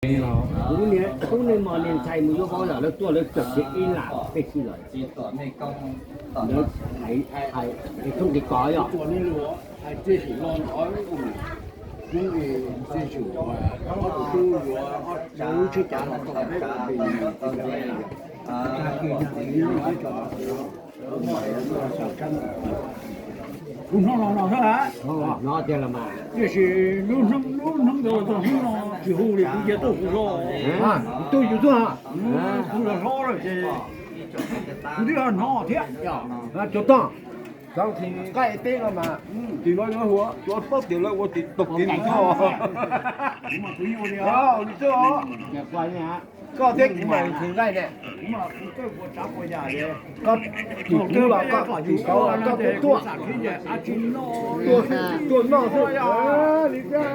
Kuv niag tub niag mos niag ntxhais mus yuav vauv lawm, lawv tuaj lawv txawm tias ib lam peb sib lawm. Lawv hais, hais es thooj kev kos yom. Lub hnub no no xwb, tiam sis lub hnub, lub hnub ntawd txog hnub no tsis hu li kuv cia tuaj hu hlo. Kuv tuaj yus tuaj, kuv los hlob lawm ces kuv twb hnov thiab. Cov toj, txog tsis nqaij teb no mas, tim no yuav hu, cov paub tias lawv ua tim tog kev mus txog. Koj thiab kuv mas tsis nqaij ne. Koj tsis kuv los koj tsis tau los koj tuaj tuaj, tuaj noj xwb li thiab.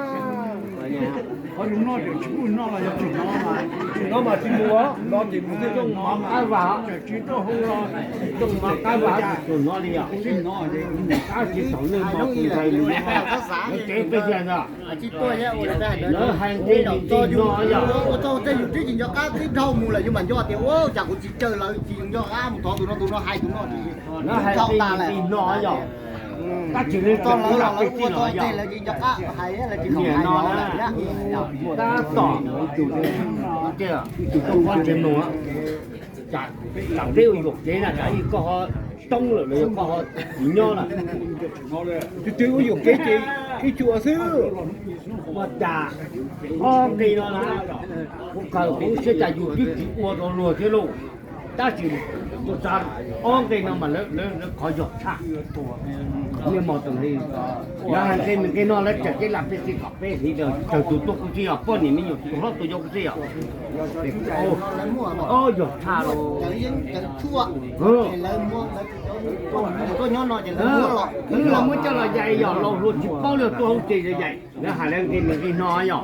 Tsis hnov mas tsis mus, no ces mus xwb. Rooj mov qab vam, rooj mov qab vam tsis hnov li os. Tab sis thaum nej mos tus ntxhais mus yuav, lawv tsev peb tiag ntag. Lawv hais nqe ntim ntim no yog, ua txog tej yus twb tsis nco qab, twb dhau mus lawm yus mam nco tias ua cas kuv tsis caw lawv, tsis nco qab mus thov tus no tus no hais tus no. Lawv hais nqe ntim ntim no yog, tab sis lawv tseem ua lawv ua txog tej lawv tsis nco qab hais, lawv tsis khoom hais no. Tab tom ib tug, ib tug koj pob ntseg mus, tsam peb ua yuam kev na, tsam ib koj ho toob lawm los yog koj ho tsis nyob lawm. Tus twg ua yuam kev ces ib txhia xwb. Ua cas ob nqe no na, kuv khaws kuv siab cas yus twb tsis ua rau luag thiab lauj. Tab sis ua txog ob nqe no mas lawv qhov yog tshaj. Nej mos tus li, lawv hais nqe nws nqe no lawv tseem ceeb lam peb txi kom peb hliv, tsawg tus tuaj kuj tsis yog, poj niam me nyuam tus hlob tus yau kuj tsis yog. Ob yog tshaj los, lawv muab coj los yais yog laus hluas tsis paub li tuaj hauv ces yais. Lawv hais lawv nqe nws nqe no yog,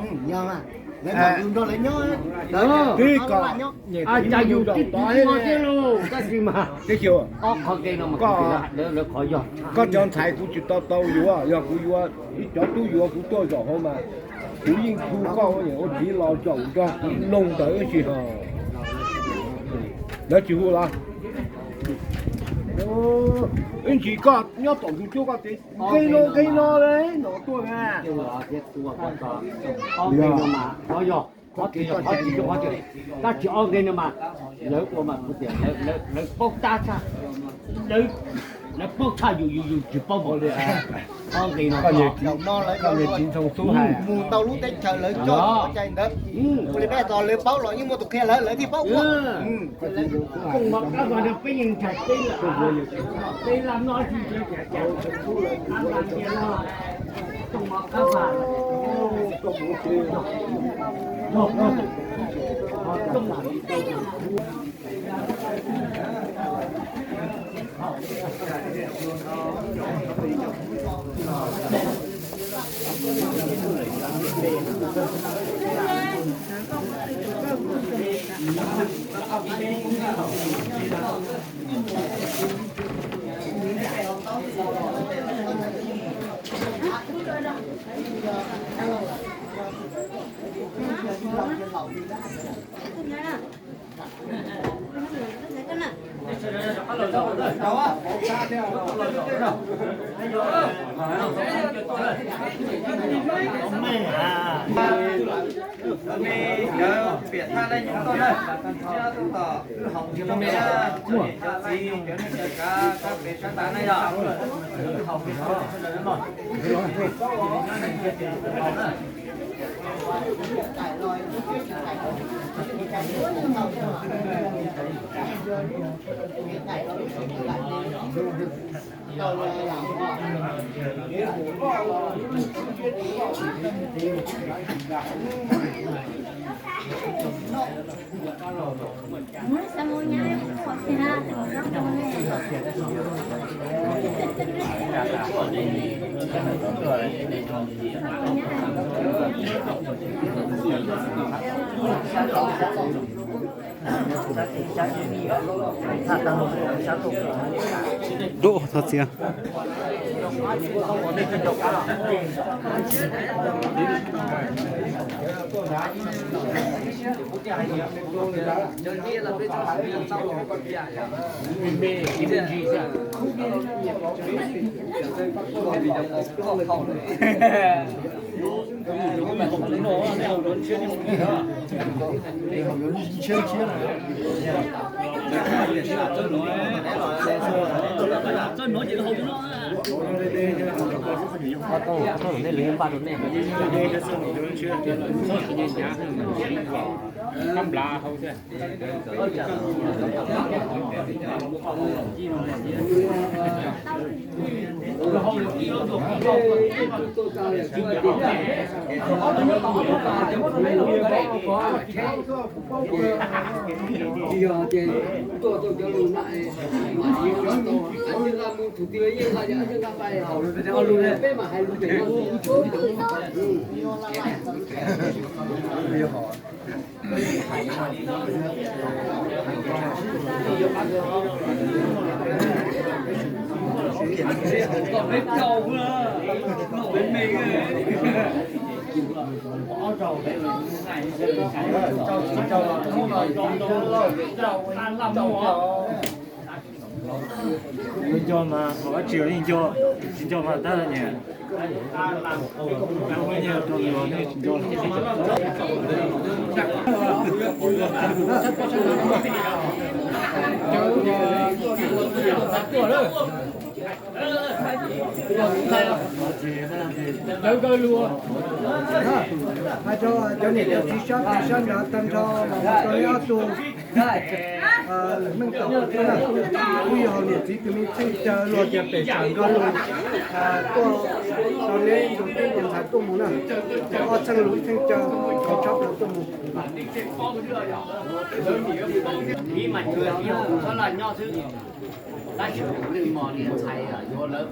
cas yus twb tsis ua thiab lauj, tab sis mas ob qhov nqe no mas lawv qhov yog. Koj cov ntxhais kuv tsis tau tau yuav, yog kuv yuav ib cov tub yuav kuv tuaj zaum hauv mas kuv yeej hu koj ua txiv los zaum nrog kuv noog ntawd ib si ho. Lawv tsis hu los? Ib ntsis koj nyob tom ntug cuab koj tias nqe no nqe no le no tuaj na. Tab sis ob nqe no mas lawv ua mas kuv tias lawv paub tab tshaj, lawv paub tshaj yus, yus yus tsis paub npaum li. Ob nqe no, koj niag txiv ntxhoo xub hais mus tau lub teb chaws lawv coj cai ntawd, ua li peb tos lawv paub los yeej muaj tus qhia lawv, lawv thiaj paub ua. Peb yeej ntshai peb laj, peb laj no tsis ntshai cas cas, Dub, thov txim. Txoj nuav ces hau no. Txoj nuav nej lwv npaj rau nej. Nplav hau thiab. Tsis yog ces tuaj tau cov lus no, mas yeej nqa mus thum twg yeej nqa cov yeej nqa pais, ua lus peb mam hais lus pem no. Nco mas, hauv dab tsi los yeej nco, tsis nco mas tab niam. Hais rau cov niam cov txiv sab tod sab nrad tag nrho los rau nej ob tug lwm neej tom qab na, kuj yog hauv niam txiv kwv me txheej caw luag tias pem tsam nrog lus tuaj rau neb nrog tub nrog ntxhais tuaj mus na, ob txheej lus ib txheej caw, tshab plaws tuaj mus. Tab sis lwm mos niam ntxhais yuav lawv.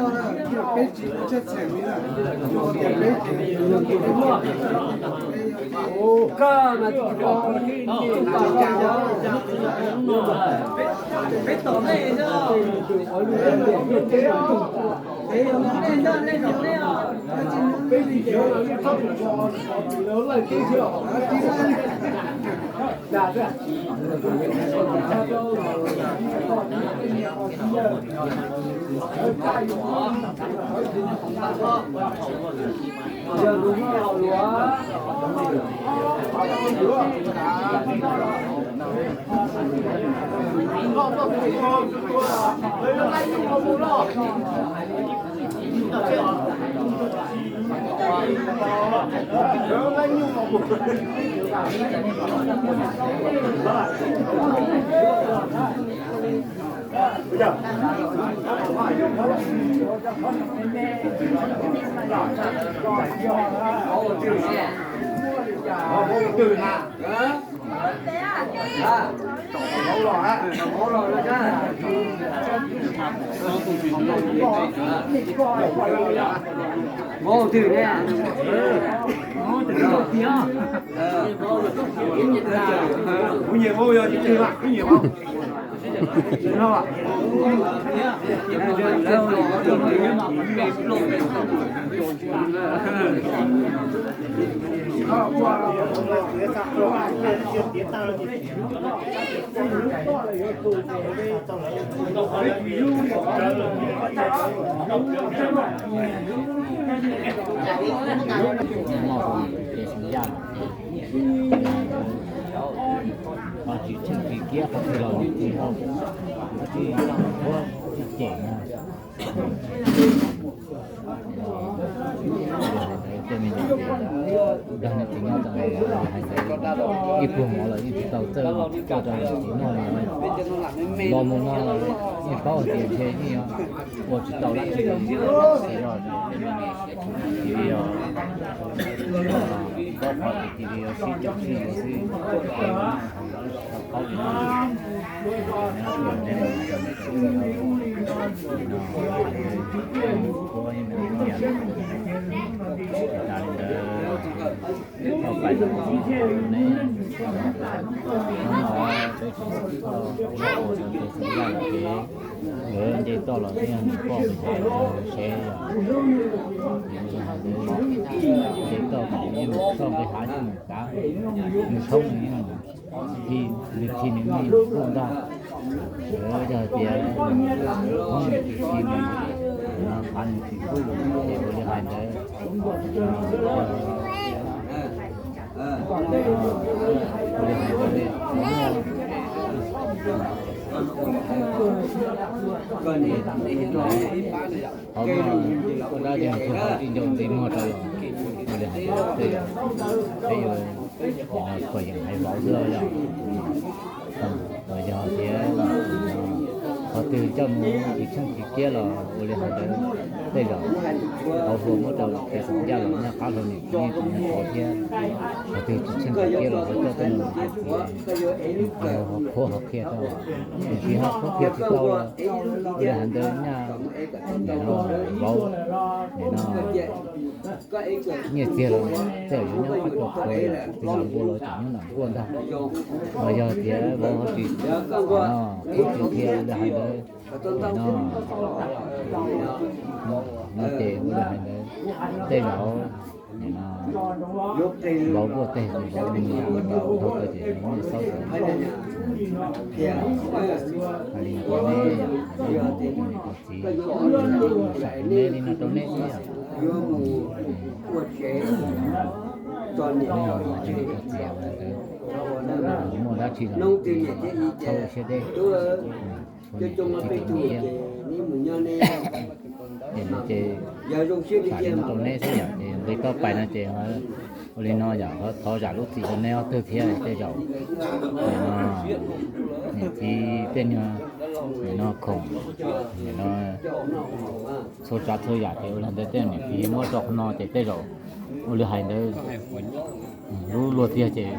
Coj mas tsis coj tau fiab coj mus noj kuv laus na. Ib los kuv laus, pas hau, kuv laus, peb Kuv nyiam mus yog ib tug lam kuv nyiam mus. Ho tsis tsheej tsis kiab qhov twg los nws tsis hau, tsis qhuab tsis cem no. Tej me nyuam dag nws tsis nyob tau hais tias ib pluag mov los yeej tsis tau txawj coj rau tsis noj li. Los mus no los yeej paub hais tias ntshe yeej ua tsis tau dab tsi li. Ces yog tias tej me nyuam siab tsis tiv li os, paub qhov tias tiv li os sib cog sib yuav xwb, ces paub li no. Ua li ntawd, tau pais neb, hnub no peb tsis tau ua rau tej xeem Yaj lawm ces nkawd nce toj los yeej yog nws poj nws sev yom. Ces nce toj mas yeej mus txoj nqis hav yeej mus kav, mus tshoob nws yeej mus, nws khi nws yeej kuj ntag. Yog hais tias nws tsis khi nws, nws no phav nws tsis kuj, ces ua li hais ntawd. Ua li hais ntawd, qhov no koj dab tsi tsis nco ntxiv muag rau los, ua li hais tias tej zaum peb yuav kom yeem hais vauv xwb yom. Yog tias qhov twg coj mus tsis tsheej tsis kiab los ua li hais ntawd, tej zaum tau hlua muab rau kev xeem Yaj los nyob qab hlau niam txiv yeej tsis nco qab thiab. Qhov twg tsis tsheej tsis kiab los ho coj tuaj mus tias txiv, ho qhuab ho qhia rau, tiam sis ho qhuab qhia tsis tau los ua li hais ntawd nyaj, nim no vauv, nim no nyiaj txiag los tej zaum yuav nyob qab cua qhuav, tis lam npua los tseem nyob nram nkuaj ntag. Los yog tias vauv ho tsis, no, qhuab tsis qhia li hais ntawd, no, no ces ua li hais ntawd, tej zaum, no, vauv nkuaj teg ces vauv nyob dhau tawm ces vauv nyob xauj xwb. Hais li no rau neb, hais li no rau neb, sam neb li no rau neb xwb yom. Muaj dab tsi los txhob ua siab deb. Txhua niam txiv txhua tub thiab, ces no ces sam li no rau neb xwb yom. Ces nqis toj pais no ces ua li no yom, thov zam lub txim rau neb ob tug thiab. Tej zaum nim no niam txiv tej nyuag, nim no khoom, nim no txhua tsav txhua yam ces ua li ntawd tej niam txiv muab rau qhov no ces tej zaum ua li hais ntawd, lub luag tiag ces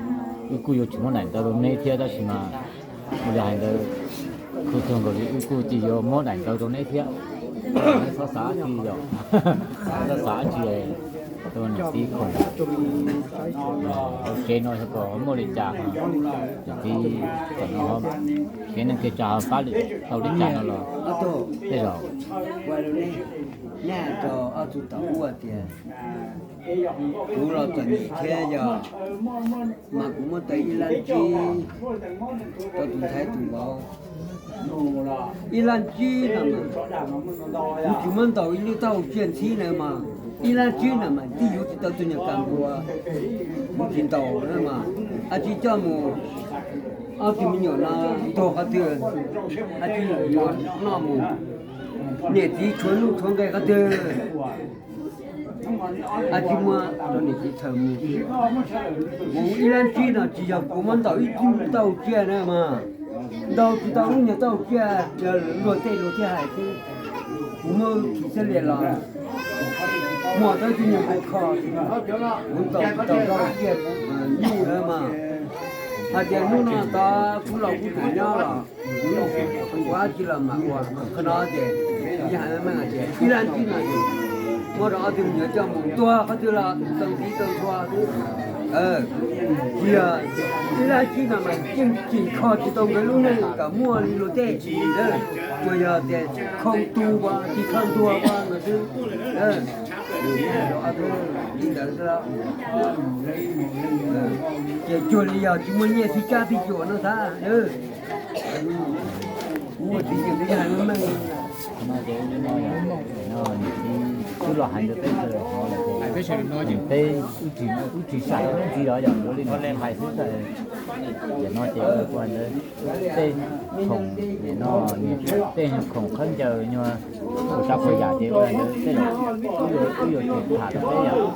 wb kuj yuav tsis muab daim ntawv rau neb thiab, tab sis mas ua li hais ntawd, khwv tag nkaus li wb kuj cia yuav muab daim ntawv rau neb thiab. Neb txhob xav dab tsi yom, txhob xav dab tsi rau niam txiv khoom. Hauv tsev no yog kom muaj li cas, niam txiv txawm no kev neej kev tsav ho pab tau li cas no los tej zaum kuv los txom nyem thiab yog, mas kuv muab tau ib lab ntsib rau tus ntxhais tus vauv. Ib lab ntsib no mas kuv tsis muab ntaus ib lub taub hau tsiaj ntxhib na mas, ib lab ntsib no mas twb yuav tsis tau tus nyuam kam npua, kuv tsis ntaus na mas, a tsis coj mus ob tug me nyuam no tuag qhov twg, a tsis yuav noj mus, niam txiv tshuav nuj tshuav nqi qhov twg, a tsis muab rau niam txiv txhaws mus. Kuv ib lab ntsib no tsis yog kuv muab ntaus ib lub taub hau tsiaj na mas, ntaus tsis tau lub nyuag taub hau tsiaj, luag tej luag thiaj hais xwb. Kuv muab thim xab lias los muag tau tus nyuag npua kho, kuv ntaus tsis tau taub hau tsiaj nyuj na mas. Hais tias hnub no tod kuv laus kuv tuam nyob los, kuv dab tsi los mas ua qhov no ces, yog hais meej hais tias ib lab ntsib no ces muab rau ob tug me nyuam coj mus tuag qhov twg los tau ntxiv tau ntua xwb. Cia ib lab tsib no mas yeej tsim kho tsis tau nkawd lub neej kom muaj li luag tej. Tsuas yog tias khoo tu ua tsis txhob ntuag ua nkawd xwb. Li ntawd xwb. Ces cuag li yog tsis muaj nyiaj txiag cab txiag cuam no xav. Kuv ua txiv ces kuv yeej hais meej meej. Niam txiv twb los hais rau peb sawv daws, peb wb tsis xav ntxiv los yog yuav li niam txiv hais xwb. Tam no ces ua ntawd tej khoom, no tej khoom khaub ncaws nyuag ua sab puas yam ces ua ntawd tej zaum wb yuav, wb yuav ces tham rau peb yom.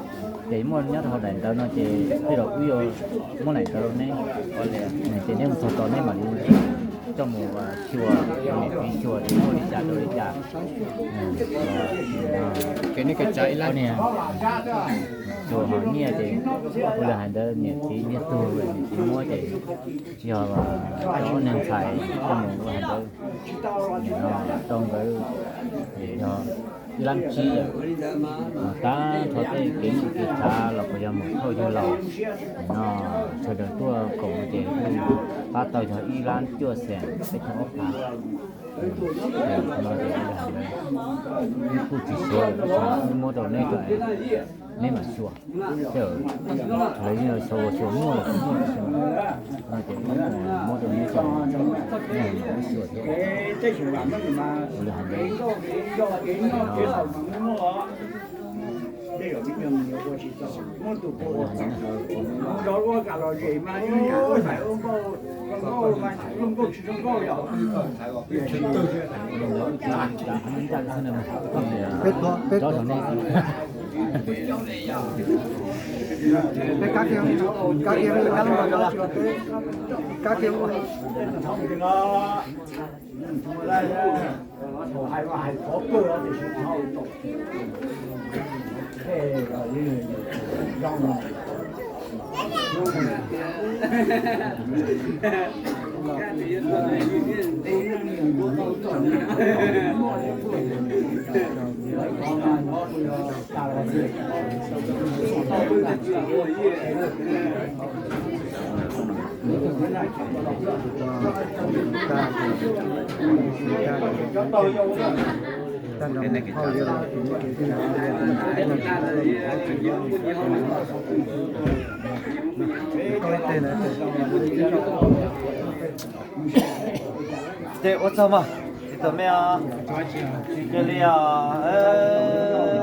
Ces muaj nyob rau hauv daim ntawv no ces tej zaum wb yuav muab daim ntawv rau neb, ces neb mus txog tod neb mam li coj mus xyuas, niam txiv xyuas ces muaj li cas rau li cas. Ces neb ka tsa ib lab niag xyuas ho nyiaj ces ua li hais ntawd niam txiv nyiaj tug niam txiv muab ces yog ob niag ntxhais coj mus ua hais ntawd rau nkawd, ces yog ib lab tsib yom. Tab nrho tej kev mus kev tsav los puas yog mus thauj yawg laus no, sawv daws tuaj koom ces kuj pab tau yog ib lab cuaj xees peb caug ob phav. Ces no ces kuj tsis suav lawm, muab rau neb, neb mam xyuas. Ces lawv yeej xyuas ua xyuas muaj los tsis muaj, no ces muab rau neb, neb mam xyuas thiab. Ua li hais ntawd. Peb, peb, peb kab kiag, kab kiag, kab kiag. Ces ua tsaug mog, txiv tus me os. Cia li os,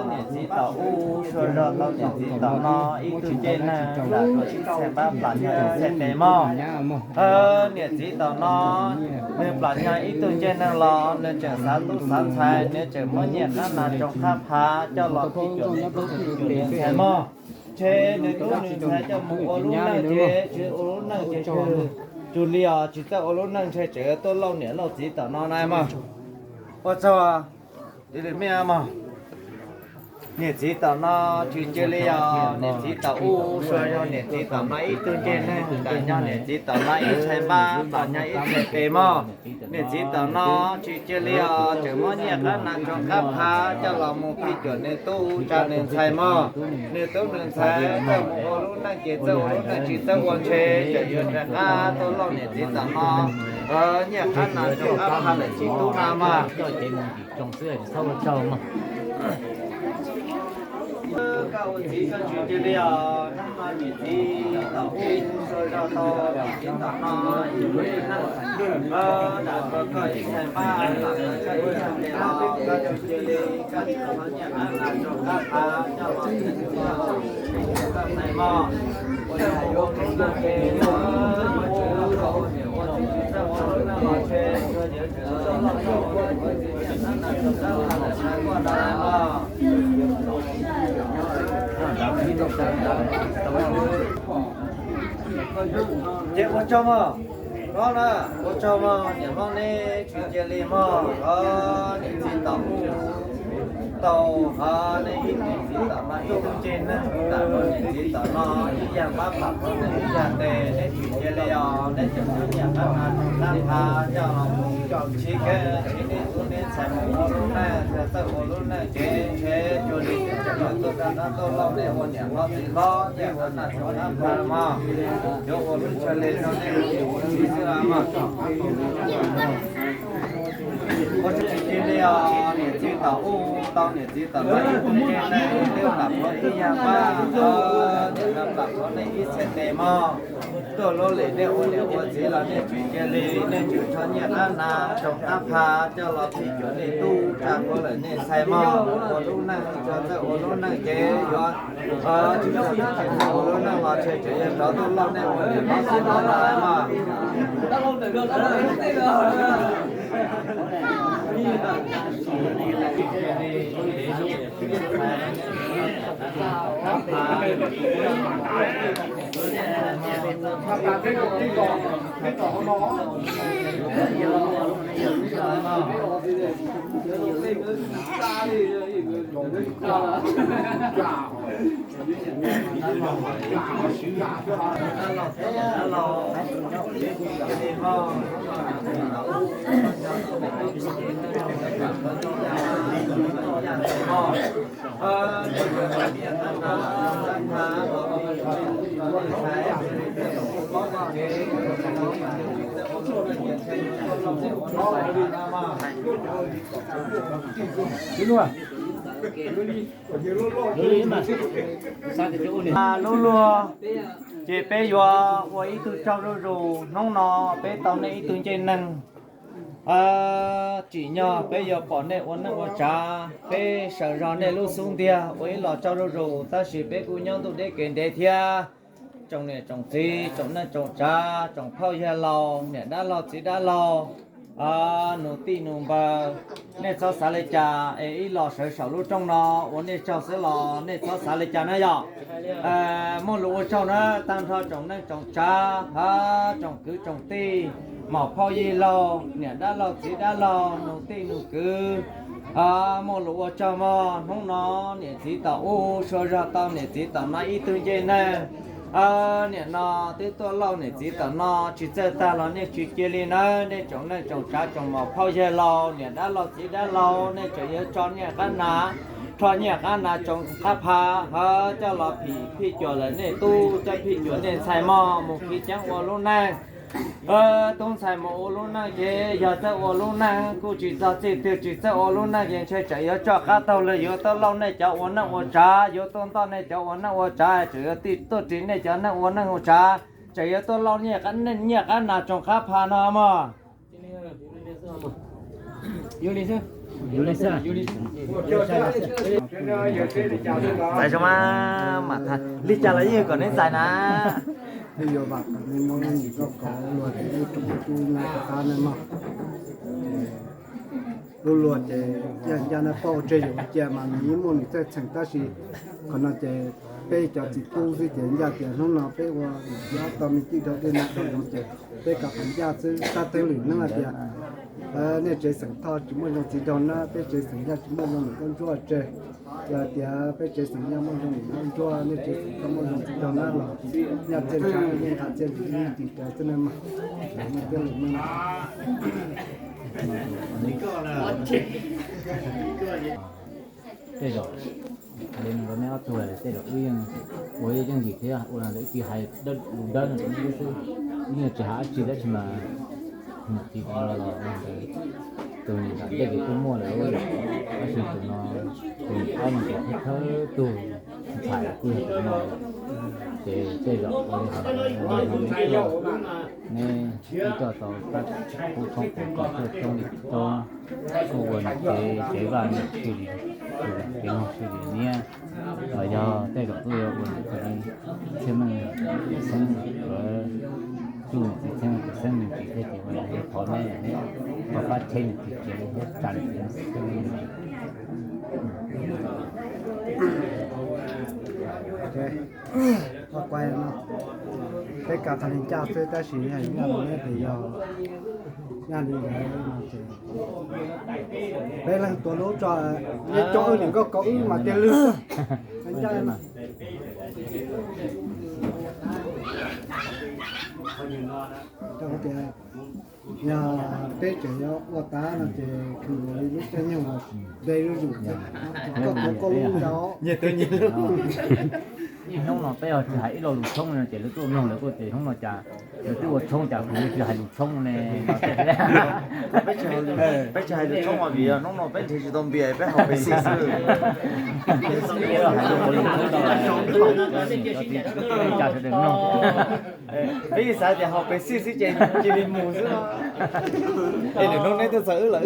niam txiv tom ub sua zog tau niam txiv tom no ib tug ncej neeg nram ib txhais npab plam nyog ib txhais tes mog. Niam txiv tom no nws plam nyog ib tug ncej neeg los nws tseem xav tub xav ntxhais, nws tseem muab nyiaj qab nas tsoos qab phav coj los phij cuam nws tub phij cuam nws ntxhais mog. Ntshe nws tub nws ntxhais coj mus ua lub neej ces tsis ua lub neej ces tsuas li os, tsis txawj ua lub neej ntshe tseem tuaj lauj niam lauj txiv tom no na mog. Ua tsaug. Mog, niam txiv tom no tsis cia li os, niam txiv tom ub sua zog niam txiv tom no ib tug ncej neeg nram nyog niam txiv tom no ib txhais npab plam nyog ib txhais tes mog. Niam txiv tom no tsis cia li os, tseem muab nyiaj qab nas tsoos qab phav coj los mus phij cuam nws tub tsa nws ntxhais mog. Nws tub nws ntxhais txawj mus ua lub neej ces txawj ua lub neej tsis txawj ua ntshe tseem yuav rov qab tuaj lauj niam txiv tom no nyiaj qab nas tsoos qab phav lawm tsis tub na mog. Koj ua txiv koj tsis cia li os, hnub no niam txiv tom ub sua zog tau niam txiv tom no ib tug ncej neeg nram koj ib txhais npab plam koj ib txhais tes los koj tsis cia li, koj tseem muab nyiaj qab nas tsoos qab phav coj los phij cuam nws tub phij cuam koj ntxhais mog. Ua li hais ua lub neej ces ua tsis txawj ua lub neej los ntshe tsuas yog tseem tuaj lauj niam txiv tom no nyiaj qab nas tsoos qab phav lawm tsis tub na mog. Ces ua tsaug mog, no na, ua tsaug mog, niam hlob neb tsis cia li mog, niam txiv tom ub Tau, ho nej ib tug txiv tom no ib tug ntsej neeg, tam sim niam txiv tom no ib yam pab pam rau nej ib yam tes, neb tsis cia li os, neb tseem nyob nyiam qab nas rau qab phav coj los mus ntsib kev ntsib neb tub neb ntxhais mus ua lub neej, txawj ua lub neej kev ntshe cuag li tseem yuav tuaj rau qab tuaj lauj, nej ua niam hlob txiv hlob nyiam qab nas rau qab phav mog, yuav ua lub chaw li rau nej ua niam ua txiv xwb los mog. Ua tsis tsis li os, niam txiv tom ub tau niam txiv tom no ib tug ntsej neeg, twb plam hlua ib yam pab, niam no plam hlua nej ib txhia tes mog. Tuaj luaj li nej ua niam ua txiv los nej tsis cia li, nej tseem rho nyiaj qab nas rau qab phav coj los phij cuam nej tub, tsa kuv lawm nej ntxhais mog, ua lub neej tso txawj ua lub neej kev yuav, tsis txawj ua lub neej los ntshe tseem yuav rov tuaj lauj, nej ua niam hlob txiv hlob los mog. Lub luag, ces peb yuav ua ib tug tsaug zuj zus. Hnub no peb tau nej ib tug ntsej neeg, tsim nyog peb yuav pom nej ua neej ua tsav, peb sawv zog nej lub xub ntiag ua ib los tsaug zuj zus, tab sis peb kuj nyob ntuj deb kev ntev thiab. Tsoom niam tsoom txiv, tsoom neej tsoom tsav, tsoom phauj yawg laus, niam dab laug txiv dab laug, nus tij nus npawg, nej txhob xav li cas es ib los sawv saum lub rooj no ua nej tsaug xwb los nej txhob xav li cas na yom. Muaj lus ua tsaug na, tag nrho tsoom neej tsoom tsav, tsoom kwv tsoom tij, maum phauj yij laug, niam dab laug txiv dab laug, nus tij nus kwv, muaj lus ua tsaug mog. Hnub no niam txiv tom ub, sua zog tau niam txiv tom no ib tug ntsej neeg. Niam no twb tuaj lauj, niam txiv tom no tsis txawj tag los nej tsis cia li nawb. Nej tsoom neej tsoom tsav, tsoom maum phauj yawg laus, niam dab laug txiv dab laug, nej tseem yuav tso nyiaj qab nas, rho nyiaj qab nas tsoom qab phav, ho coj los phij cuam lawm nej tub, coj phij cuam nej ntxhais mog, mus khiv ceeb ua lub neej. Tub ntxhais mus ua lub neej ces yog txawj ua lub neej, kuj tsis txog txij twg tsis txawj ua lub neej ces ntshe tseem yuav tso qab taug lawm, yuav tuaj lauj nej cov ua neej ua tsav, yuav tuaj ntoj nej cov ua neej ua tsav, tseem yuav tuaj ris nej cov neej ua neej ua tsav, tseem yuav tuaj lauj nyiaj qab nas tsoom qab phav no mog. Txais zoo mas, mam tham li cas los yeej kom neb txais na. Peb yuav vam kom nej muaj lub neej koj kov luag ces nej tsoom tub nyab rov qab nej mog. Lub luag ces yog ncaj nej pauj tseg yus ua cia mas nws yeej muaj nws txawj txheem, tab sis qhov no ces peb cov txiv tub xwb ces ncaj tias hnub no peb ua nyob tau me tij rau dej nab rau zoov ces peb kav qhov ncaj xwb. Tab teeb lwm hnub hais tias nej tsev xeem Thoj tsis muaj zoo txiv nraug nab, peb tsev xeem Yaj tsis muaj zoo niam nkauj ntsuab tseg, los tias peb tsev xeem Yaj muaj zoo niam nkauj ntsuab, nej tsev xeem Thoj muaj zoo txiv nraug nab los Yaj txiaj ntsha yeej nqa txiaj ntsig ib tig rawv xwb na mog. Teeb lwm hnub tej zaum li no rau neb ob tug, tej zaum wb yeej ua yeej yim thiab, ua ib tug hais lus dawb no rau neb xwb, yeej tsis hais dab tsi tab sis mas niam txiv tus no los tus niam nram ntej ces kuj muaj lawm, tab sis tus no tus niam ob no ces thawj thawj tug ntxhais kuj yog tus no, ces tej zaum ua li hais neb coj tau tab kuj tshoob kuv tau coob li tsis tau, kuj ua niam tsev tsev vaj niam tsev li tus kev mloog sib li niab, los yog tej zaum kuj yuav ua niam txiv txhiaj meej txheeb, tsuj niam txiv txhiaj meej txheeb nws tsis thiaj ces ua li thov neb, thov pab tsheb niam txiv tsev thiab tsa niam txiv txheeb. Peb kav qhov li ncaj xwb tab sis yog ncaj li neb ces yog ncaj li ntawd no ces Peb leeg tuav lub tso, nej coj wb nim nkauj kaus wb mas tiag lwj. Tias yog peb tseem yuav ua tas no ces khwv li lub caij nyoog los ntev zuj zus, koj tuav koj lub tso. Hnub no peb tsis hais ib lo lus tshoob no ces lawv tuaj mloog lawv kuj tias hnub no cas lawv twb ua tshoob cas kuv tsis hais lus tshoob ne. Peb tsis hais lus tshoob vim hnub no peb nrhiav tsis tau npias peb haus Pepsi xwb. Peb xav tias haus Pepsi xwb ces cia li mus xwb. Es nim no neb tuaj txog wb lawm.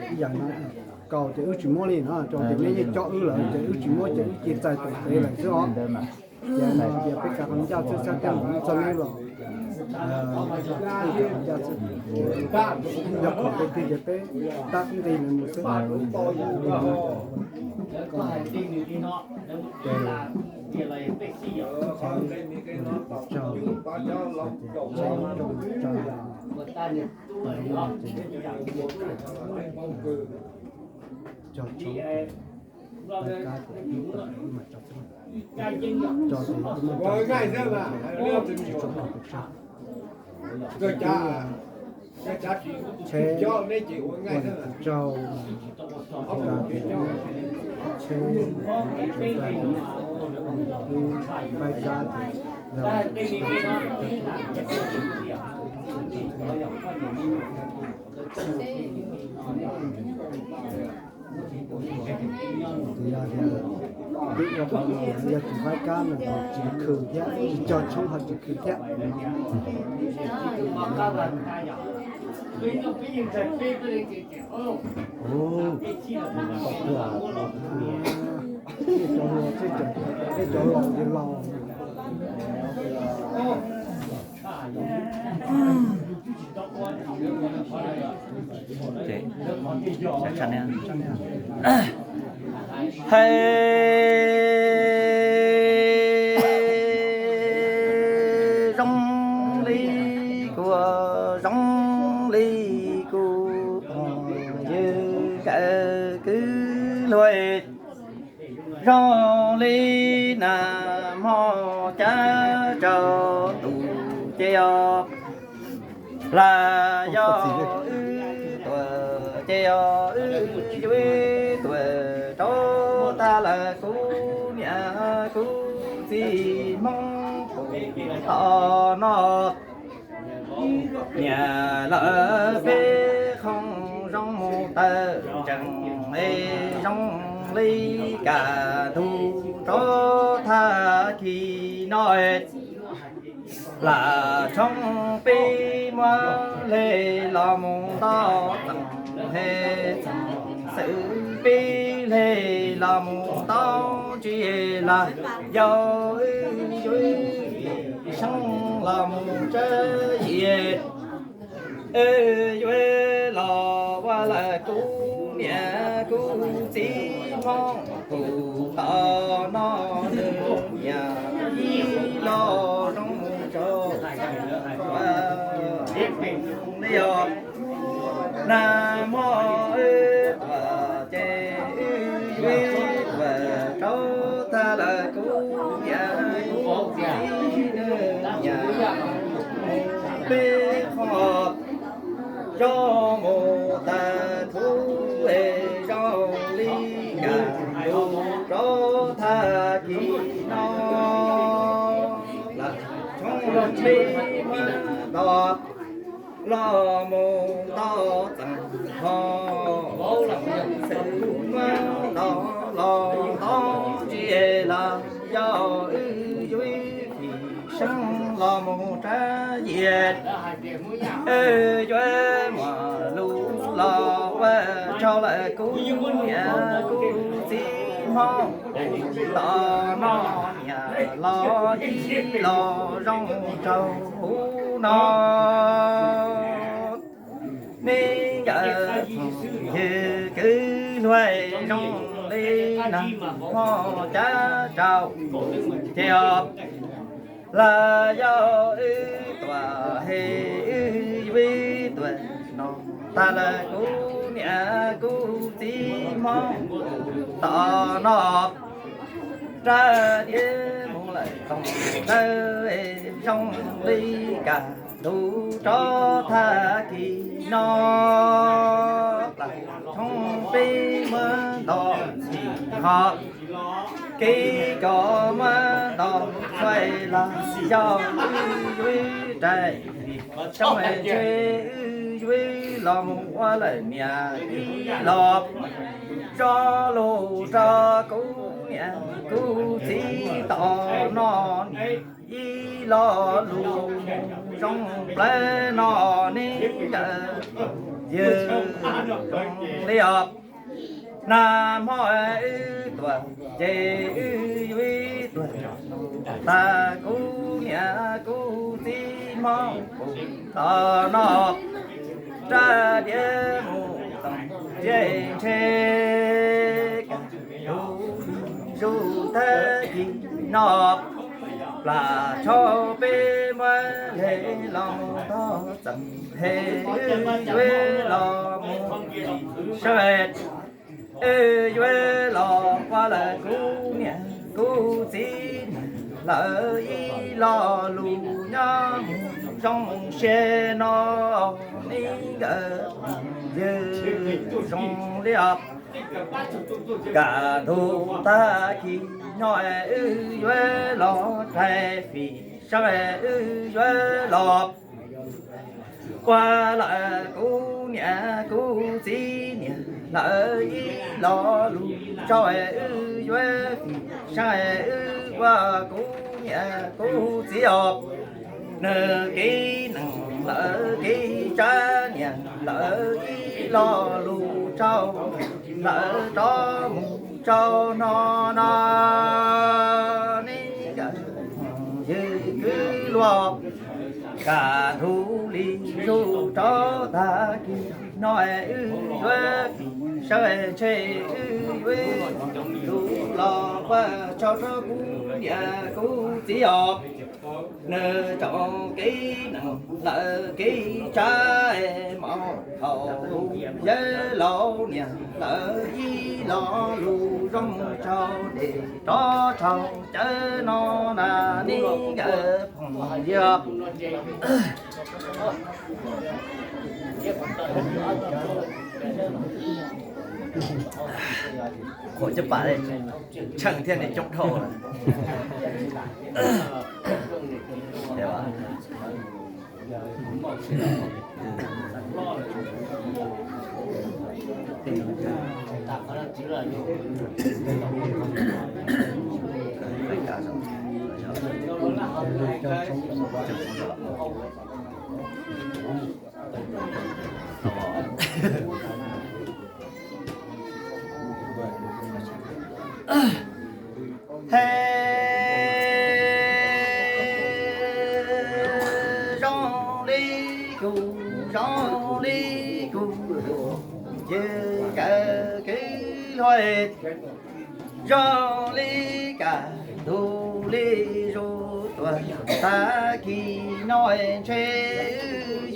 Ib yam no kaus ces wb tsis muab li no, rau tias nej yeej coj wb lawm ces wb tsis muab ces wb cia txais tom kev lawm xwb os. Ces no ces peb kav qhov ncauj xwb, xyov tej zaum txog neb los wb kav qhov ncauj xwb. Yog qhov twg ces peb tab nqi lawv mus xwb. Ces Tsheb ua nws tus tsaug, tsheb faib kab, yog tias twb ua qhov no yog tsis faib kab no ho tsis khw thiab, tsis cog tshoob ho tsis khw thiab. Tej cov hluas, tej cov laus ces laus. Hais zoo li kuv, zoo li kuv, yus kawm kwv luag zoo li nag hmo cab rau tus ces yog, los yog wb tuam ces yog wb yuav tuam rau tag lawm kuv niam kuv txiv Hmoob tus tom no. Niam lawv peb qhov zoo mus tawm tsees es zoo li kaj ntug rau thaj kis no. Lam tshoob peb muab hle los mus nto txeem he txeem xwm peb hle los mus nto ntsis los yog wb yuav seeb los mus tsab yias. Yuav los ua lawm kuv niam kuv txiv Hmoob tus tom no nws niam ib los zoo rau li os. Nag hmo wb tuam ces wb yuav tuam rau tag lawm kuv niam kuv txiv nws niam peb qhov zoo mus tag thub es zoo li kaj ntug rau thaj kis no. Lam tshoob peb muab nto los mus nto txeem ho xwm muab nto los nto ntsis los yog wb yuav seeb los mus tsab yias. Yuav muaj lus los ua tsaug lawm kuv niam kuv txiv Hmoob tus tom no niam los ib los zoo rau huv no. Neb nkawd txhob Yog kwv luag zoo li nag hmo cav tsaus ces os, los yog wb tuam hem wb yuav tuam no, tag lawm kuv niam kuv txiv hmoob tom no. Rab diav mus lawm toog ntawd zoo li kaj ntug rov thaj kis no. Plas tshoob peb muab nto txhim ho, kev cov muab nto txhais los yog wb yuav rais vim sab ntshe wb yuav los mus ua lawm niam ib los. Tso lus rau kuv niam kuv txiv tom no, niam ib lo lus zoo plawv no ne nkawd. Yog zoo li os, nag hmo wb tuam ces wb yuav tuam, tag kuv niam kuv txiv hmoob tom no. Rab diav mus tom ces ntshe kaj ntug li zuj thaj kis no. Plas tshoob peb muab le los mus txog txeem hem wb yuav los mus sab, wb yuav los ua lawm kuv niam kuv txiv lawv ib lo lus nyob mus zoo siab no ne nkawd. Yog zoo li os, kaj ntug tag kis no wb yuav los rais vim sab, wb yuav los ua lawm kuv niam kuv txiv niam lawv ib lo lus tso, wb yuav vim sab wb ua kuv niam kuv txiv os. Nws kev neeg lawv kev tsav niam lawv ib lo lus tso, lawv rov mus tso no no ne nkawd. Yog kwv luag, kaj ntug li zuj rov tag kis no wb yuav vim sab ntshe wb yuav lus los ua tsaug rau kuv niam kuv txiv os. Nws tsoom kev neeg lawv kev tsav mov thaum yawg laus niam lawv ib lo lus zoo tsaug ces rov tsaug cawv no na ne nkawd phooj ywg. Qhuas caj pas, tsheej thiab nej coob dhau lawm. He, zoo li kuv, zoo li kuv, ces kawm kev hlub zoo li kaj ntug li zuj tus tag kis no ntshe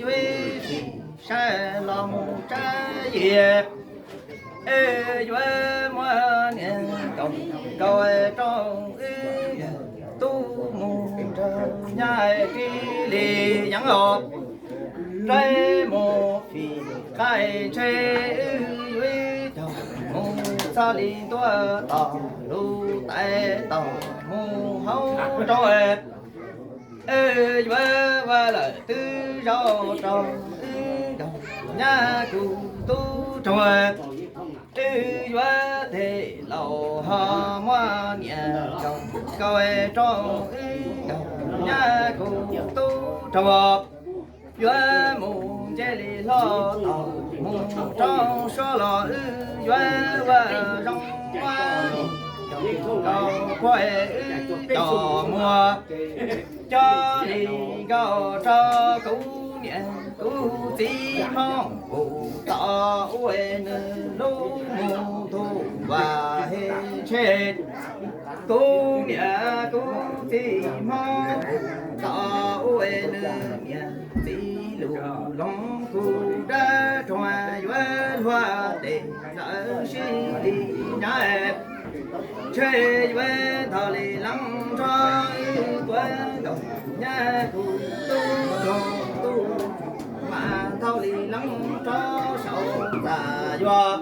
wb yuav vim sab los mus tsav yias. Wb yuav muab niam nkaus nkaus rau wb yawg tub mus nrog nyab ris li yeeb os. Rab mus fim qab ntshe wb yuav caum mus txog li ntuj tom lub tais tom mus hauv rau. Wb yuav ua lawm twb zaum rau wb nkaus nyab kuv tub rau. Wb yuav tej laus ho muab niam nkaus nkaus rau wb nkaus nyab kuv tub rau. Yuav mus nce li hlo tom mus rau suab los wb yuav ua zoo muab nkaus kuv wb cov muag coj li nkaus rau kuv niam Kuv txiv Hmoob kuv tau ua nws lub mus thub vaj he tshe. Kuv niam kuv txiv Hmoob kuv tau ua nws niam txiv lus loov kuv dab rhuav yuav luag tes lawv sib li nyab. Tshe yuav nthos li leej nrog wb tuav nkaus nyab kuv tub rog tub mas nthos li leej nrog saum txaj yuav.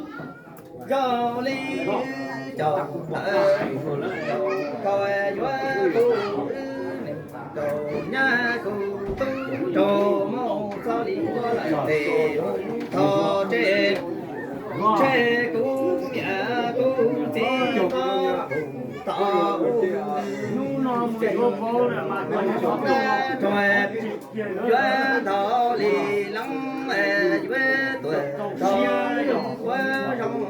Yog li wb cov ntawd koj yuav kuv wb nkaus nyab kuv tub rog mus txog li ua lawm tes mus thov tshe. Tshe kuv niam kuv txiv tau ua nws lub mus thub vaj rhuav yuav nthos li leej yuav tuam rog ua zoo,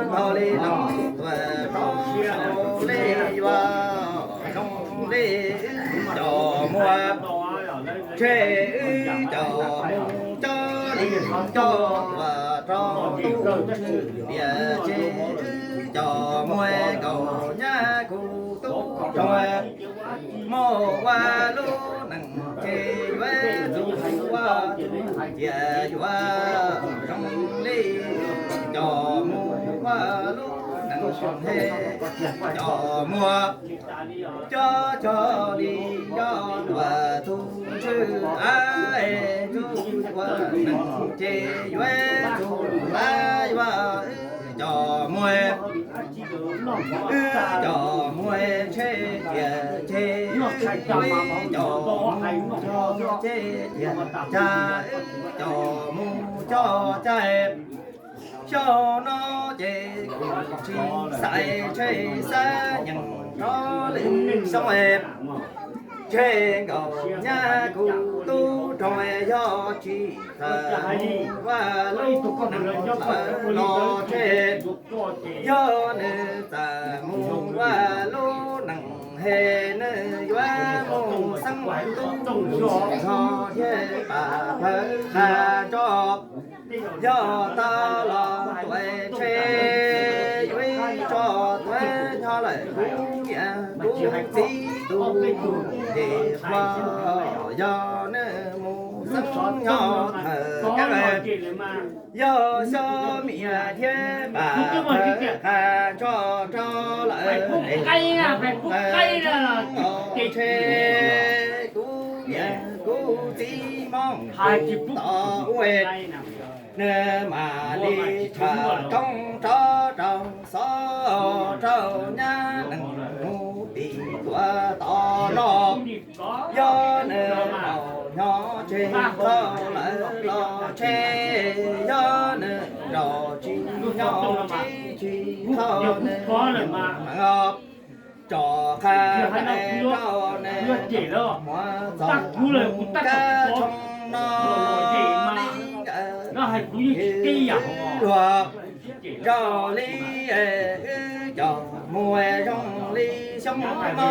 nthos li leej tuam rog saum li yuav zoo li wb cov muag. Tshe wb cov mus coj li coj tuam rog tub tshwm tiam ces wb cov muag nkaus nyab kuv tub rog mus ua lub neej ces yuav txuj ua txuj tiam yuav zoo li wb cov mus ua lub neej he cov muag. Cov cog li cov tuam tub tshwm a, tub ua neej ces yuav txuj a yuav wb cov muag. Wb cov muag tshe tiam ces wb cov muag cog ces tiam cas wb cov mus cog cas. Xyoo no ces kuv tsis xaiv tshe xav nyeem rov lwm xyoo. Tshe nkaus nyab kuv tub rog yog tsis txawj mus ua lub neej los tshe. Yog nws txawj mus ua lub neej he nws yuav mus xeeb tub tub zog thiab pam phawv qas tso. Yog tau los tuam tshe yuav ib tso tuam nyob lawm kuv niam kuv txiv tus tes qhua. Yog nws mus xeeb nyob thawm kab, yog xyov mias thiab pam phawv qas tso rau lawm es tshe kuv niam kuv txiv Hmoob kuv tau ua nws mam li tshaj roob rov rau xov rau nyab neeg mus tim tuam tom no. Yog nws zaum nyob tseg qhov lawm los tshe, yog nws zaum tsis nyob tsis tsis qhov nws tso qhab rau nws muab txoj kab tshoob no li nkawd luag. Zoo li wb cov muag zoo li xyoob no,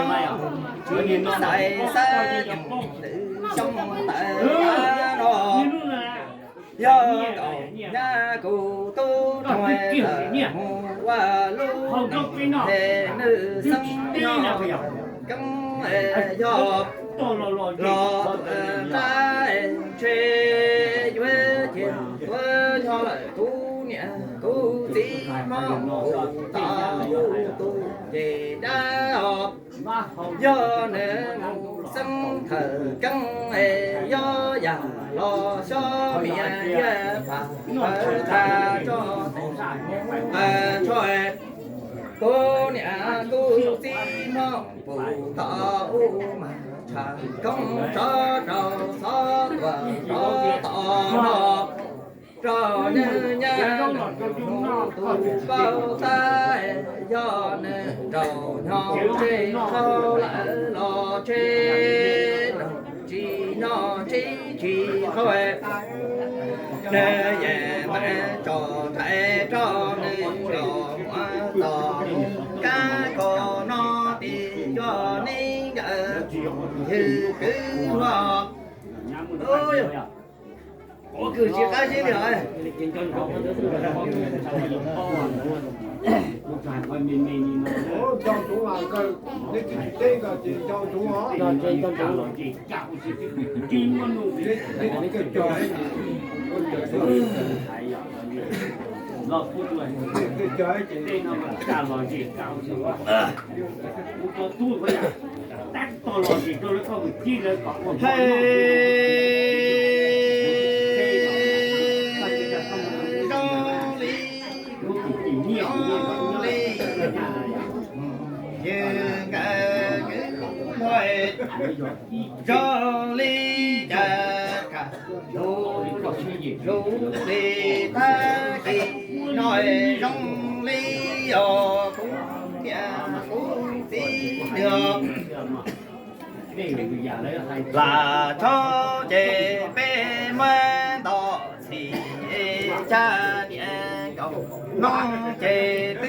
tsis xaiv xav nyeem lwm xyoo ntawm no. Yog nkaus nyab kuv tub rog tawm mus ua lub neej he nws xeeb nyob keeb yog los tuam qab tshe yuav cia tuam nyob lawm kuv niam kuv txiv Hmoob kuv tau ua tus ces dab os. Yog nws mus xeeb thawm keeb es yog yam los xyov mias thiab pam phawv qas tso tes mus qas tsho. Kuv niam kuv txiv Hmoob kuv tau ua mas tshaj koob tsov rau xov tuam rov tom no. Rau nws nyab tus paub tab, yog nws zaum nyob tseg qhov lawm los tshe, tsis nyob tsis tsis qhov nws yeej mam tso rhais rau nws los muab txoj kab kho no tim yog neej nkawd ywg kwv luag. Ua kws tsis qab zib li. Hais zoo li, zoo li, yawg nkawd kwv npog zoo li cas kam tus zoo li tag kis no zoo li os kuv niam kuv txiv os. Lam tshoob ces peb muab nto txhim, cas niam nkaus hnoob ces twb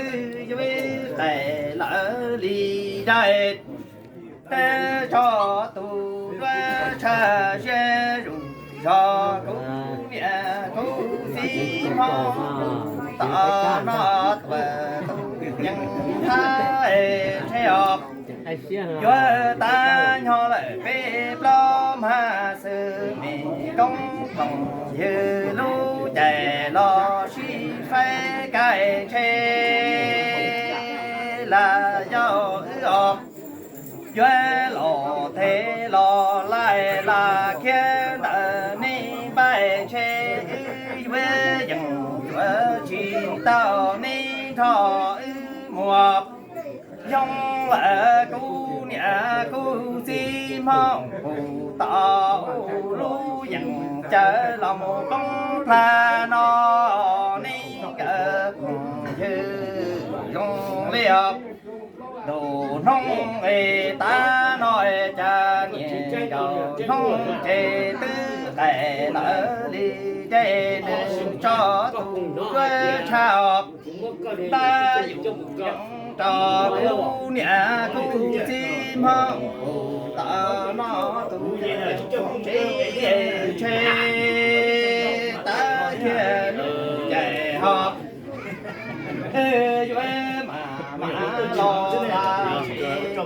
yuav qais lawv li daim teb tso tus duab tshaj siab zus zog kuv niam kuv txiv hmoob tom no tuam tus yeej thab ntshe os. Yuav tab nyob lawm peb plaub hma xwb, me koob phoom ywg lub caij los sib faib kaij ntshe lam yog wb os. Yuav los tes los laij lam khiav ntawm nej npaij ntshe wb yuav yeej yuav tsis tau nej nrog wb mus. Yoo lawm kuv niam kuv txiv hmoob pum tom lub yeej cawv los mus poob plha no, nej nkawd phoom ywg zoo li os. Ntu hnub es tav no cas niam nkaus hnub ces twb qais lawv li, ces nws tso tus duab tshaj os. Tab yus yeej rau kuv niam kuv txiv hmoob pum tom no tus tsev ntshe tab kiag lub caij ho yuav mam mam los lam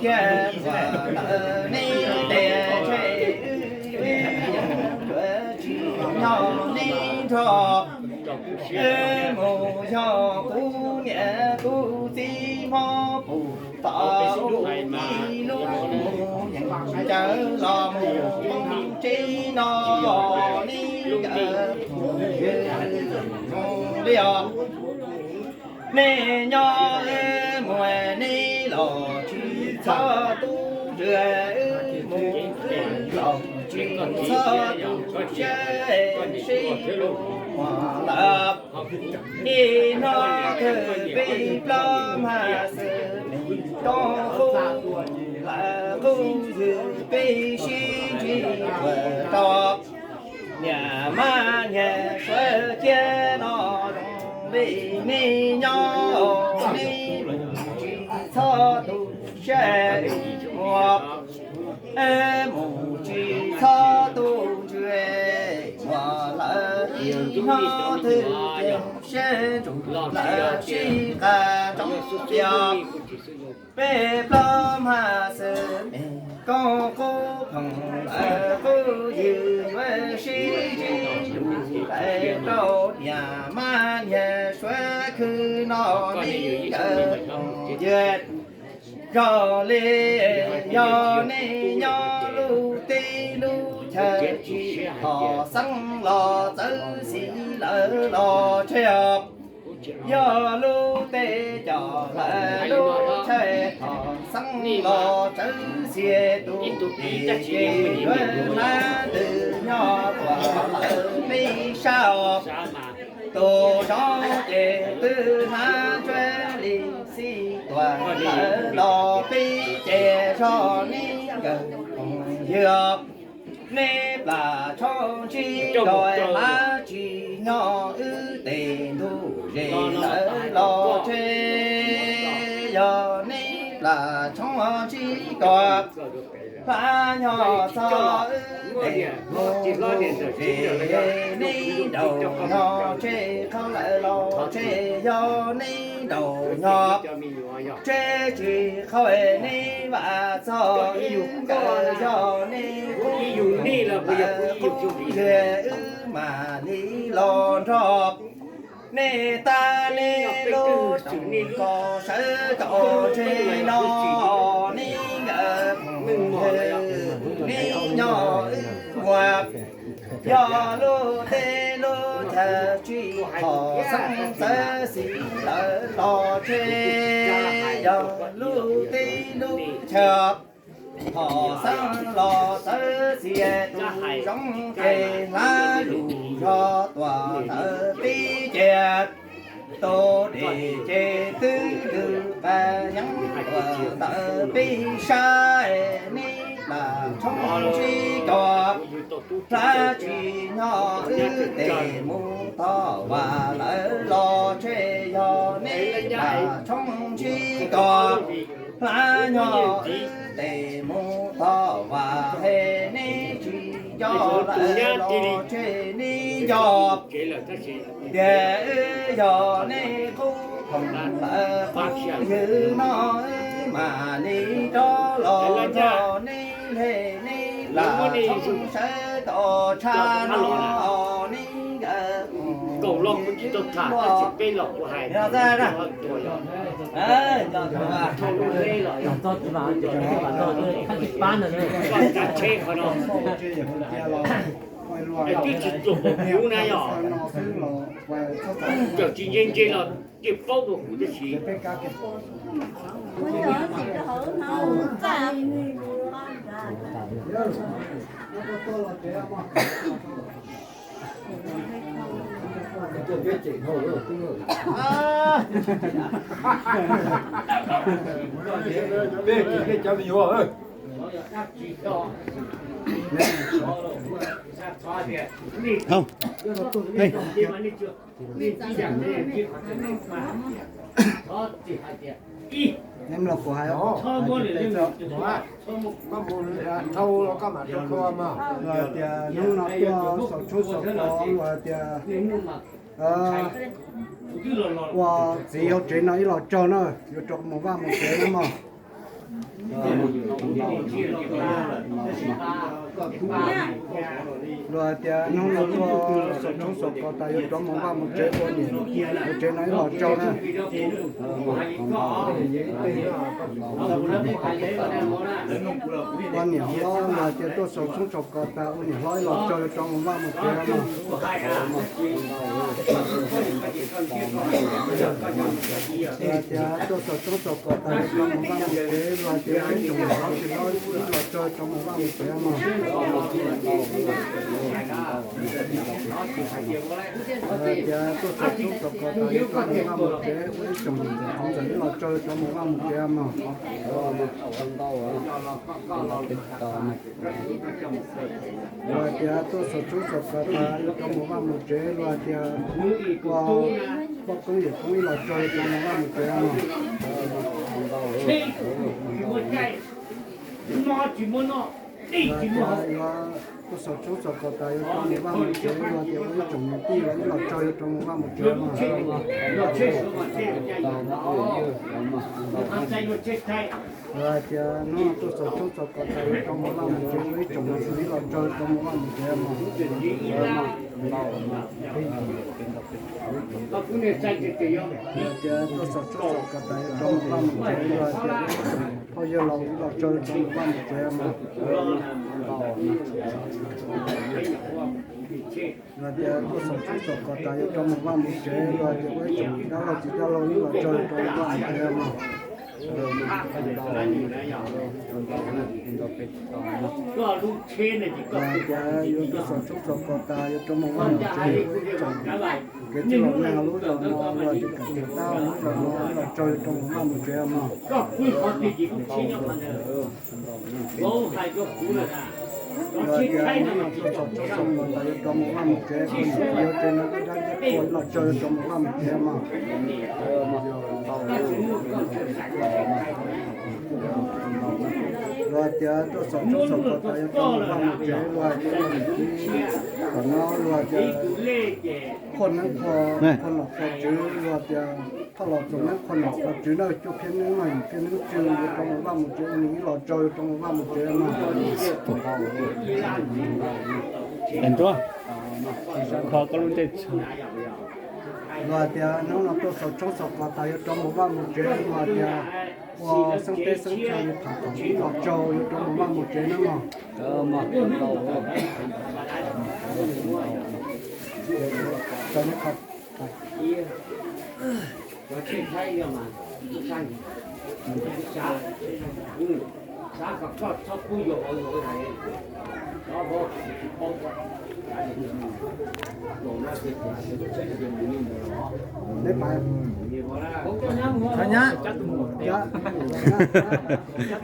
kiag tuaj ntawm nej tes ntshe wb yeej yuav tsis nyob nej nrog wb mus, yog kuv niam kuv txiv hmoob pum tom ub ib lub mus yeej cawv los mus poob tsev no, nej nkawd mus li os. Nej nyob mus nej los tsis txhob tu ntws, mus los tsis txhob tu siab, sib hlub muaj lawm. Ib hnub twg peb plaub hma xwb, me koob qub lawm qub ywg peb sib ntsib tuaj rau. Niam mab niag suav kiag no zoo li nej nyob, nej mus tsis txhob tu siab, mus, mus tsis txhob tu ntws, muaj lawm ib hnub twg ces siab ntsug lawm sib qas roob tiag. Peb plaub hma xwb me koob qub phoom lawm qub ywg yuav sib ntsib lus lais rau niam mab niag suav khw no, nej nkawd phoom ywg zoo li. Yog nej nyob lub teb lub chaw tsis pom xeeb los txawv xim lawm los tseg os. Yog lub teb cov lawm lub chaw pom xeeb los txawv xim, tus tim ces yuav hnav ntws nyob tuaj lawm peb sab os. Tus zov ces twb hnav ntsuab li xij tuaj lawm los peb ces zog nej nkawd phoom ywg. Nej plam tshoob ntsib dua lav tsis nyob wb tes ntuj zes lawm los tseg. Yog nej plam tshoob ntsib dua lav nyob txog wb Neb daus nyob tseb qhov lawm los tseb yog neb daus nyob, tseb tsis qhov neb vam txog nkawd yog neb qub, qub li wb mam li los nrog neb tag neb lub xyoo kom sawv kom ntse no, neb nkawd neb nyob wb muag. Yog lub teb lub chaw tsis qhov xeeb txawv xis lawm los tseb, yog lub teb lub chaw qhov xeeb los txawv xis, tus zoo ces hlab lus yog tuam ntawv peb ces, tus dej ces twb lwm qas nyeeb tuam ntawv peb sab, neb plam tshoob ntsib cov hlab tsis nyob wb tes mus thov vam lawm los tseb, yog neb plam tshoob ntsib cov hlab nyob wb tes mus thov vam, he neb tsis nco lawm los tseb, neb nco tias wb yog neb qub khoom lawm, qub ywg no wb mam li rov los nrog neb, he neb plam tshoob sawv kom tshaj no, neb nkawd kaum los kuv tsis tau tham, tab sis peb los kuv hais no. Koj tsav tsheb qhov no, twb tsis tsuas pom kuv na yom. Cov tsis ntse ntse los ces paub dua kuv tab sis. Peb, peb cov me nyuam. Hau, hej. Neb mloog kuv hais, koj mus dhau los koj mam rau khua mas. Luag hais tias hnub no tuaj xaus tshoob xaus kos, luag hais tias ua txiv hauv tsev no ib los tsaug na, yuav rov mus vaj mus tsev na mog. Luag hais tias hnub no tuaj xaus tshoob xaus kos tas yuav rov mus vaj mus tsev, ua niam hauv tsev no ib los tsaug na. Ua niam hlob, luag hais tias tuaj xaus tshoob xaus kos tas ua niam hlob ib los tsaug yuav rov mus vaj mus tsev no. Luag hais tias tuaj xaus tshoob xaus kos tas yuav rov mus vaj mus tsev, luag hais tias ua ib tsoom niam hlob txiv hlob ib los tsaug rov mus vaj mus tsev mog. Luag hais tias tuaj xaus tshoob xaus kos tas yuav rov mus vaj mus tsev, ua ib tsoom niam ntxawm ib los tsaug rov mus vaj mus tsev mog. Luag hais tias tuaj xaus tshoob xaus kos tas yuav rov mus vaj mus tsev, luag hais tias ua poj koob yawm koob ib los tsaug rov mus vaj mus tsev mog. Luag hais tias yuav tuaj xaus tshoob xaus kos tas yuav rov mus vaj mus tsev, luag hais tias ua ib tsoom niam tij los ib los tsaug yuav rov mus vaj mus tsev mog. Luag hais tias hnub no tuaj xaus tshoob xaus kos tas yuav rov mus vaj mus tsev, ua ib tsoom niam tij ib los tsaug rov mus vaj mus tsev mog. Luag hais tias tuaj xaus tshoob xaus kos tas yuav rov mus vaj mus tsev, luag hais tias phauj yawg laus ib los tsaug rov mus vaj mus tsev mog. Luag hais tias tuaj xaus tshoob xaus kos tas yuav rov mus vaj mus tsev, luag hais tias ua ib tsoom dab laug txiv dab laug ib los tsaug rov mus vaj mus tsev mog. Luag hais tias yuav tuaj xaus tshoob xaus kos tas yuav rov mus vaj mus tsev, ua ib tsoom kev txwj laus neeg lub zos no, luag hais tias kam txog tab lub zos no ib los tsaug rov mus vaj mus tsev mog. Luag hais tias hnub no tuaj xaus tshoob xaus kos tas yuav rov mus vaj mus tsev, ua niam tij hauv tsev no ib dab ib dab ib los tsaug rov mus vaj mus tsev mog. Luag tias tuaj xaus tshoob xaus kos tas yuav rov mus vaj mus tsev, luag tias kom no luag tias qhua neeb qhua, qhua nom qhua tswv, luag tias thoj los txoos neeb qhua nom qhua tswv na, cuaj phiab neeb no, yim phiab neeb tswv, yuav rov mus vaj mus tsev, ib los rau yuav rov mus vaj mus tsev no. Nruab, kho koj lub ntsej tsho. Luag tias hnub no tuaj xaus tshoob xaus kos tas yuav rov mus vaj mus tsev, luag tias ua xeeb teb xeeb chaw li tham thaum ib los rau yuav rov mus vaj mus tsev na mog.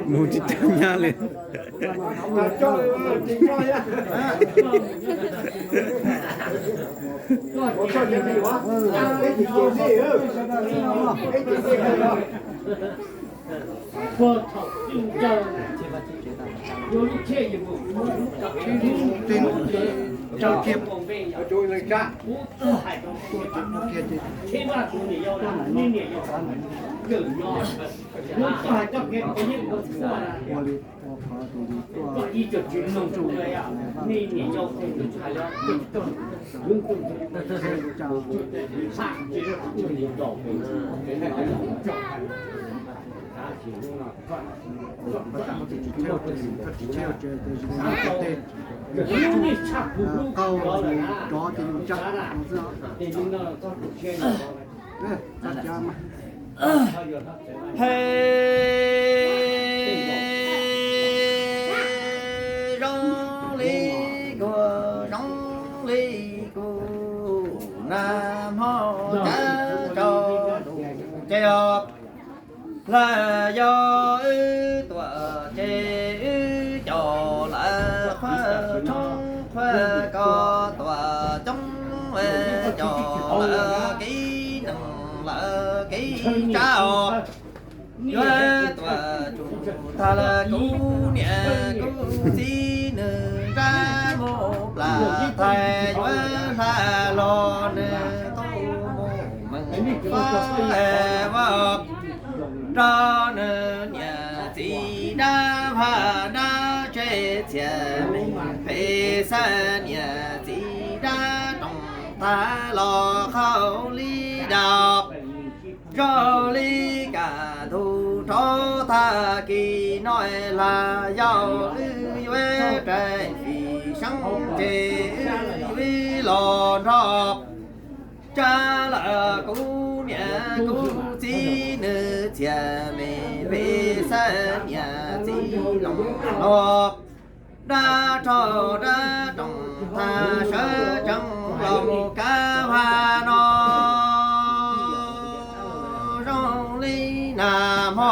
Mus tsis tau nyab li. Hais zoo li kuv, zoo li kuv, nag hmo cav tso lus ces os, hlawv yog wb tuam ces wb coj lawv qhuab tshoob qhuab kos tuam coob, coj lawv kev neeg lawv kev tsab os. Yuav tuam tsum tag lawm kuv niam kuv txiv nws nrab mus plam thaij, yuav hla los nws tuaj mus meej fab vaj rau nws niam txiv dab vaj dab tse txhiaj meej pem xab niam txiv dab roog tag los qhau li dab. Zoo li kaj ntug rov tag kis no, hlawv yog wb yuav rais fim seeb ces wb yuav los nrog tsab lawm kuv niam kuv txiv nws txhiaj meej pem xab niam txiv loos los. Dab rog dab roog tag sawv tsees los mus kav vaj no. Zoo li nag hmo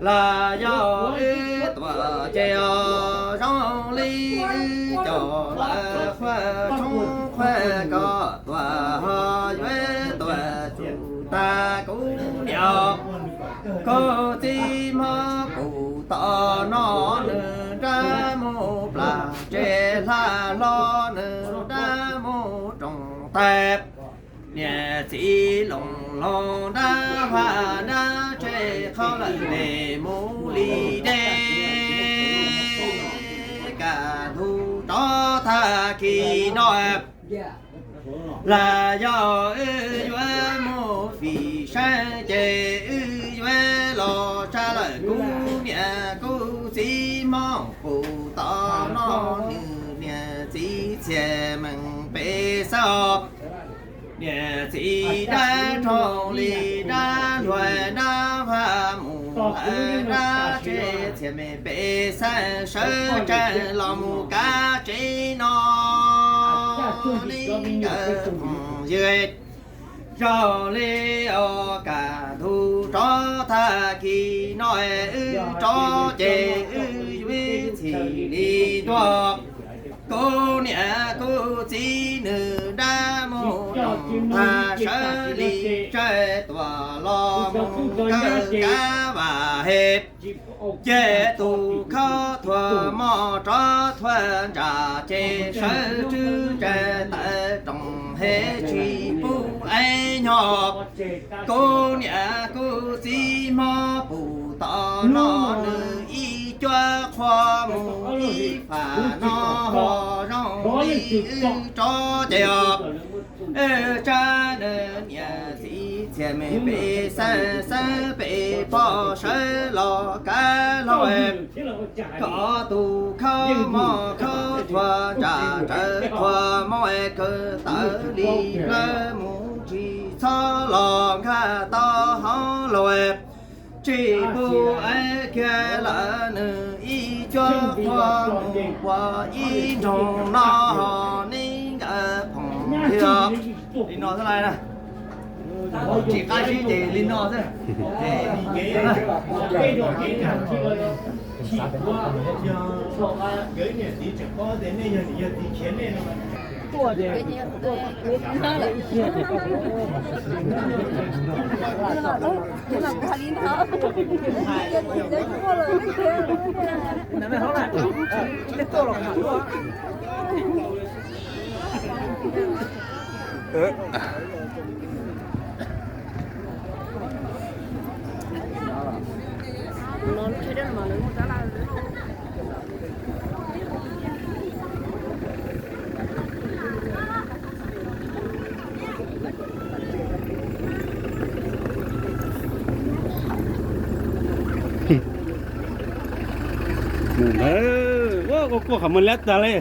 los yog wb tuam ces os, zoo li wb coj lawv qhuab tshoob qhuab kos tuam ho yuav tuam tsum tag kuv niam kuv txiv hmo kuv tom no nws nrab mus plam tse hla hlo nws dab mus roog tag. Niam txiv loos loos dab vaj dab tse qhau lawm ntes mus li deb. Kaj ntug rov tag kis no los yog wb yuav mus fim seeb ces wb yuav los tsab lawm kuv niam kuv txiv hmo kuv tom no nws niam txiv txhiaj meej pem xab os. Niam txiv dab rog li dab hluas dab vaj mus lawm dab tse txhiaj meej pem xab sawv tsees los mus kav tsev no li nkawd phooj ywg. Zoo li os kaj ntug rov tag kis no wb rov ces wb yuav txhij li ntua. Kuv niam kuv txiv nws dab muj roog tag, sawv li tsaij tuam los mus kawm kab vam hem. Ces tus khaub thuas moj rov thuav ntsa, ces sawv tswv ntsa tawv roos hem tsis pub ev nyog. Kuv niam kuv txiv mob puv tom no, nws ib cuab qhua mus ib fam no, ho zoo li wb rov ces os. Tsab nws niam txiv txhiaj me pem xeeb xeeb pem pog sawv los kav hlau. Koj tus khaub moj khaub thuas ntsa rawv thuas moj es kawm tawv li plawv mus tsis txhob los nkag tau hauv lauj. Tsis pub ev kiag lawm nws ib cuab qhua mus puas ib nroog no, ho neb nkawd phoom thiab. Li no xwb lawm na. Tsis qab zib ces li no xwb. Mus ntawd, ua koj kuaj qhov muag liab tag li.